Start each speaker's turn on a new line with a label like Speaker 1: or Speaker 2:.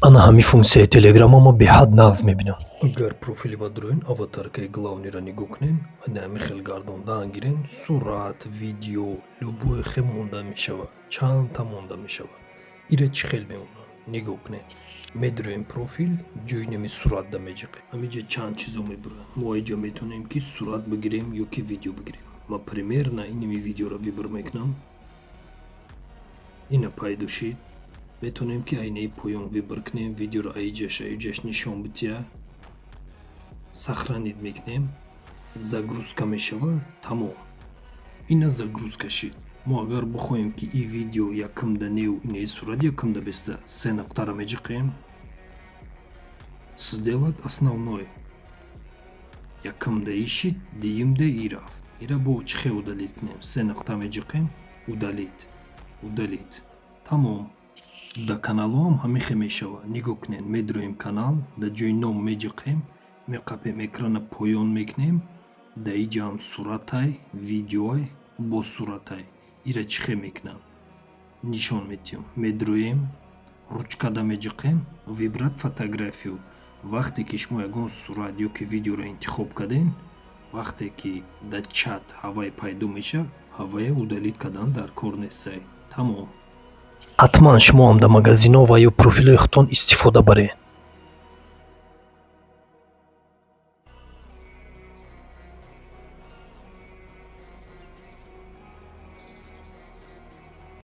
Speaker 1: Ана ҳамин функсияи Телеграма ма беҳад нағз мебинам. Агар профили ма дуроен, аватаркаи главныйро нигоҳ кунем, ана ҳамин хел гардондаан гирем, сурат, видео, любое хел монда мешавад, чандта монда мешавад. Ира чӣ хел мемонад? Нигоҳ кунед. Медуроем профил, ҷои нами суратда меҷиқем. Ҳаминҷа чанд чизо мебуроянд. Мо инҷа метавонем, ки сурат бигирем ё ки видео бигирем. Ма примерно инами видеоро выбор мекунам. Ина пайдо шид. Метавонем, ки айнаи поён выбор кунем, видеоро аиҷаш, аиҷаш нишон бития. Сохранить мекунем. Загрузка мешавад, тамом. Ина загрузка шид. Мо агар бихоҳем, ки ин видео якумда неу инаи сурат якумда беста, се нуқтаро меҷиқем. Сделать основной. Якумда и шид, дуюмда и рафт. Ира бо чӣ хел удалить кунем? Се нуқта меҷиқем, удалить, удалить. Тамом. Дар каналҳоам ҳамин хел мешавад. Нигоҳ кунед, медуроем канал, дар ҷои ном меҷиқем, меқапем, экрана поён мекунем, дар инҷаам суратай, видеоай, бо суратай. Ира чӣ хел мекунам? Нишон медиҳам. Медуроем, ручкада меҷиқем, выбрать фотографию. Вақте ки шумо ягон сурат ё ки видеоро интихоб кардем, вақте ки дар чат ҳавай пайдо мешавад, ҳавая удалить кардан дар кор нестай. Тамом. Ҳатман шумо ҳам дар магазинҳо ва ё профилҳои худтон истифода баред.